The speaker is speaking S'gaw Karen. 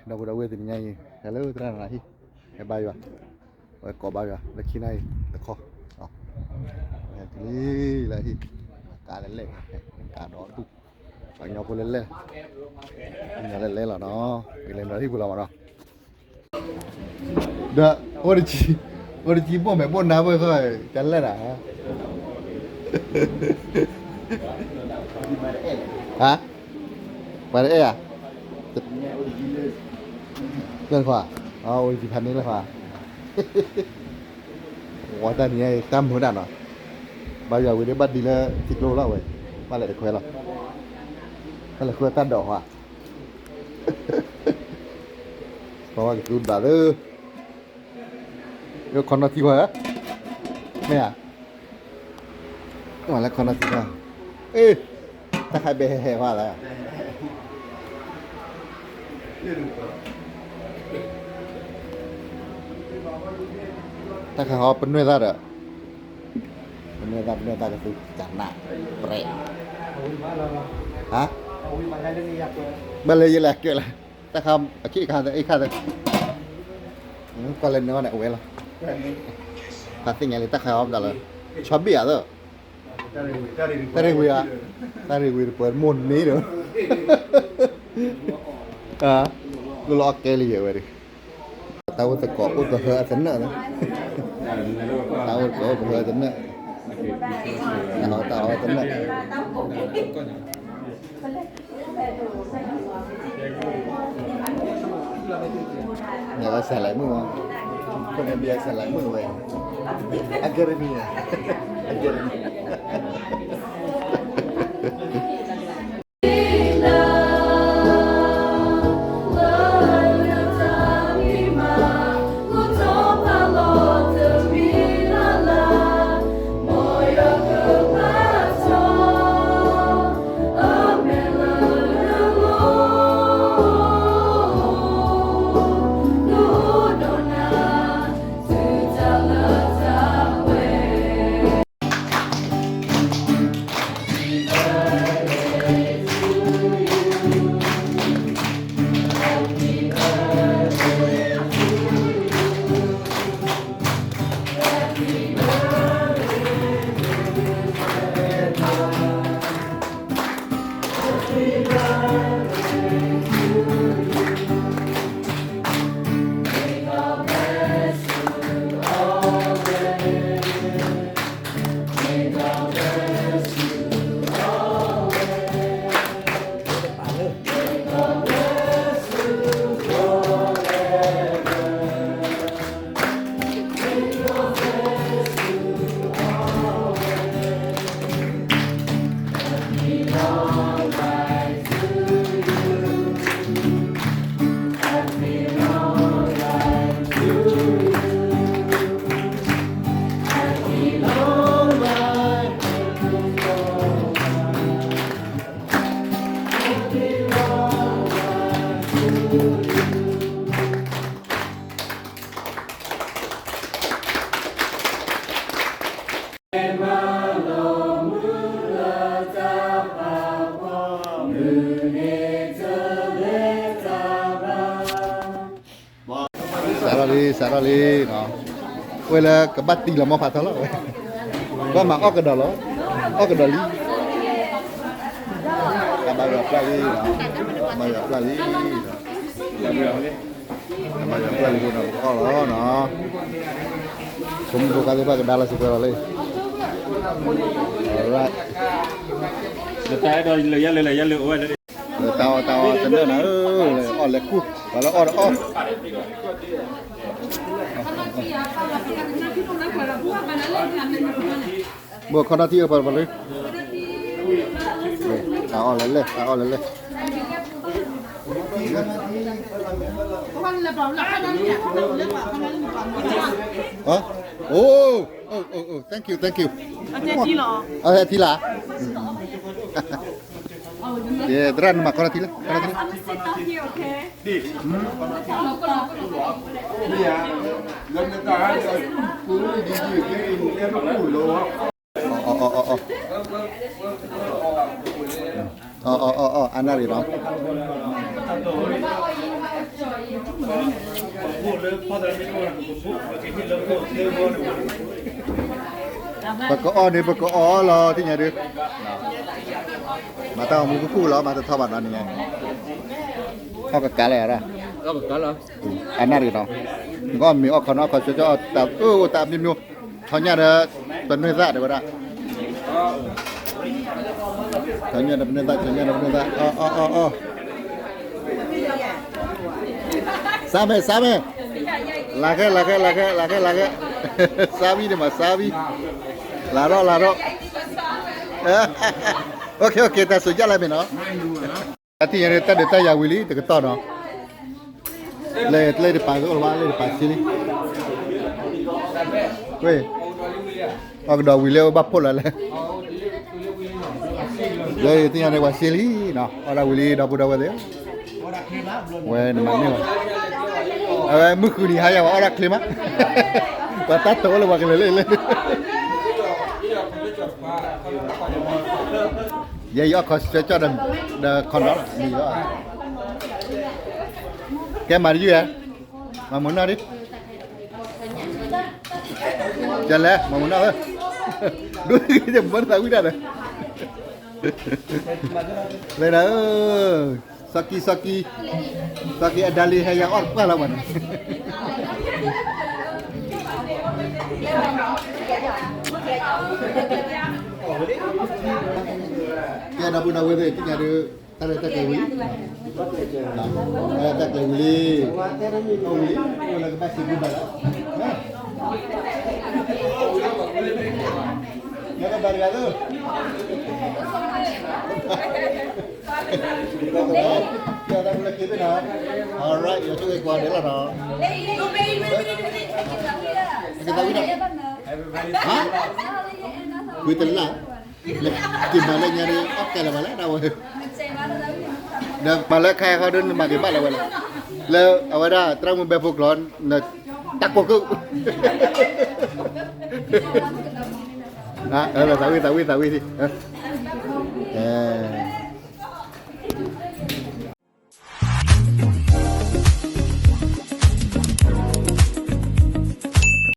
ဒီပုၢ်ဒီဝဲၢ်တနံၤညါအံၤ ဟဲလၢသရၣ်နၤဟံၣ် ဟဲဘါယွၤ, ဝဲကိးဘါယွၤ လၢခံနၣ်အံၤတခီ, ဟဲတုၤလံလၢဟံၣ်, ကါလဲၣ်လဲၣ်, ကါဒီးတူၢ်, ပှၤကညီဖိလဲၣ်လဲၣ်, ကညီလဲၣ်လဲၣ်လီၤနီၤ, ကလဲၤနုာ်ဟံၣ်ပူၤလီၤမးနီၤ. ဒီး အိၣ်တကံ, အိၣ်တကံဘိၣ်မဲာ်ဘိၣ်နါဘၣ်ခီ, ကလဲၣ်နၤ, ဟါ, ပှၤတအဲၣ်ဧါ, လၢခွါ, အိၣ်တကံဖးန့ၢ်လၢခွါ, ဝဲတၢ်နံၤညါအံၤ တၢ်မုာ်ဒၣ်နီၤ, ဘါယွၤဝံၤဒီးဘၣ်ဒံးလၢထံကျိလီၤဝဲ, ဘၣ်လဲၤတခွဲလီၤ, ဘၣ်လဲၤဃုတၢ်ဒိးခွါ ပှၤဝဲကသူဒၣ်လၢ လၢခီနီၢ်ထံခွါဧၢ, မ့ၢ်ဧါ, လၢခီနီၢ်ထံခွါ, အ့, တၢ်ခါဘဲဟဲဟဲခွါလၢ တၢ်ခါဟီပနွဲၢ်သၣ်ဒီး, ပနွဲၢ်သၣ် ပနွဲၢ်သၣ်ကသူကနၣ်, ပြဲး, ဟါ, ဘၣ်လၢယလဲၤကဲလၢ, တၢ်ခါအခံခါအ့ခါ, ကွၢ်လၢနဝဲန့ၣ်အဝဲလီၤ, ပှၤသ့ၣ်ညါလံတၢ်ခါအီၣ်ပတၢ်လၢ, ဆီဘ့ၣ်ဧါသၢ, တၢ်ရ့ဝံၤဧါ, တၢ်ရ့ဝံၤတပှဲၤမိၢ်န့ၣ်ဒီး လၢလီၤအီၣ်ကဲလံယဲဝဲဒီး, တၢ်အိၣ်သကိးအိၣ်သဟၢအသနၢၣ်လီၤ, တၢ်အိၣ်သကိးအိၣ်သဟၢအသနၢၣ်, တၢ်အီၣ်တၢ်အီသနၢၣ်, နစလမုၣ်မး, ဖိန့ၣ်ဘံစလမုၣ်ဝဲ, အကဲရမံ, အကဲရမံ စးထီၣ်လံ စးထီၣ်လံနီၤ, ဝဲလၢကဘၣ်တံၢ်လီၤမီၢ်ဖးထီလီၤဝဲ, ဘၣ်မၤအီၣ်ကဒီးလီၤ, အီၣ်ကဒီးလံ, အဘါယွၤပျၢ်လံ, အဘါယွၤပျၢ်လံ, အဘါယွၤပျၢ်လံဖိနီၤ ပကအီၣ်လီၤနီၤ, ဖိမုၣ်ဖိခွါသ့ၣ်တဖၣ်ကဒါလီၤစ့ၢ်ကီးလီၤလံ, alright, လၢတၢ်အဲၣ်ဒိးလၢယၤလၢ လၢယၤလၢအိၣ်ဝဲလၢ လၢတၢ်အီၣ်တၢ်အီတနၢၣ်နၤဧၢ, လၢအီၣ်လဲၤခူၣ် ပှၤလၢအီၣ်တအီၣ်, ဘိၣ်ခီနီၢ်ထံၣ်အၢပှၤပှၤလၢ, တၢ်အီၣ်လဲၤလဲၣ် တၢ်အီၣ်လဲၤလဲၣ်, အိၣ်, အိၣ်, အိၣ်, thank you, thank you, အထံလီၤ, သရၣ်နမၤခီနီၢ်ထံၣ်လၢ ခီနီၢ်ထံၣ်လၢ အီၣ်အီၣ်အီၣ်အီၣ် အနၣ်ရံၣ်နီၤ, ပကအီၣ်န့ၣ် ပကအီၣ်လီၤ သ့ၣ်ညါဒုး, မၤတၢ်အီၣ်မူခိၣ်ခိၣ်လီၤ မၤတထီဘၣ်နီၤန့ၣ်, အီၣ်ကကးလၢယၤဒၣ်, အနၣ်တက့ၤနီၤ, နကအီၣ်မ့ၤအီၣ်ခီနီၤ အီၣ်ခီဆှဲဆှဲ တၢ်အၢအိၣ်တၢ်အမျိုးမျိုး, ထီညၣ်ဒီး ပနွဲၣ်သၣ်တဲဝဲဒၣ်, ထီညၣ်ဒီးပနွဲၣ်သၣ် ထီညၣ်ဒီးပနွဲၣ်သၣ် အီၣ်အီၣ်အီၣ်အီၣ် စားမယ် စားမယ်, လာခဲ့ လာခဲ့ လာခဲ့ လာခဲ့ လာခဲ့, စားပြီဒီမှာ စားပြီ, လာတော့ လာတော့, OK OK တၢ်စူၤယၣ်လၢမ့ၢ်နီၤ, တၢ်ထံၣ်ညါန့ၣ် တၢ်ဒုးတၢ်ယၤဝံၤလံ တကတီၢ်နီၤ, လၢလၢတပာ်ကအိၣ်လၢၤဘၣ် လၢတပာ်ဆံလံ, ဝဲ, အီၣ်ကဒီးဝံၤလၢအိၣ်ဘၣ်ဖှိၣ်လီၤလဲၣ်, လၢသ့ၣ်ညါန့ၣ် ပှၤဆံလံနီၤ အီၣ်ဒၣ်ဝံၤလံ ဒီပုၢ်ဒီဝဲၢ်သ့ၣ်, ဝဲနမၤန့ၢ်ဘၣ်, အဝဲမုၢ်ဃုနံၤဟါယၤ ပှၤအီၣ်ဒၣ်ချ့မး, ပှၤတၢ်တိၢ်အိၣ်လၢပှၤကလဲၤလၢလၢ ယဲယအီၣ်ခီဆှဲကၠီၣ်ဒီး ဒီးခီနီၤလီၤ မံၤလီၤ, ကဲမၤတယုၢ်ဧါ, မၤမုာ်နီၢ်ဒံး, ကလဲၤ မၤမုာ်နီၢ်ဧၢ, ဒိၣ်ယမၤသးဝံၣ်တၢ်ဒီး လဲၤနၤဧၢ, စီၤကံ စီၤကံ, စီၤကံအဒါလံ ဟဲယၤအီၣ်တပှၢ်လီၤဘၣ်န့ၣ်, ကဲဒီပုၢ်ဒီဝဲၢ်သ့ၣ် သ့ၣ်ညါဒုး တၢ်ရဲၣ်တၢ်ကျဲၤဝံၤလံ, တၢ်ရဲၣ်တၢ်ကျဲၤဝံၤလံ, အီၣ်ဝံၤလံ, အိၣ်လၢကဘၣ်စံးဘျုးဘၣ်လီၤ, ညါတဘၣ်တဂၤသိး ကဲတၢ်က့ၤဘၣ်နီၤ, alright ယဆိၣ်ဂ့ၤကွၢ်ဒဲးလီၤနီၤ, ကသးဝံၣ်နီၤ, ဟါ, ဝံၤတလၢ် က့ၤမၤလၢညါန့ၣ် အီၣ်ကဲလၢၤဘၣ်လဲၣ် ဒၣ်ဝဲ, ဒီးမၤလၢခါခီဒုး နမၤက့ၤဘၣ်လၢၤဝဲလဲၣ်, လၢအဝဲဒၣ် သရၣ်မုၣ်ဘဲဖိကျိာ် နတၢ်ကိးကုၢ်, သးဝံၣ် သးဝံၣ် သးဝံၣ် သးဝံၣ်,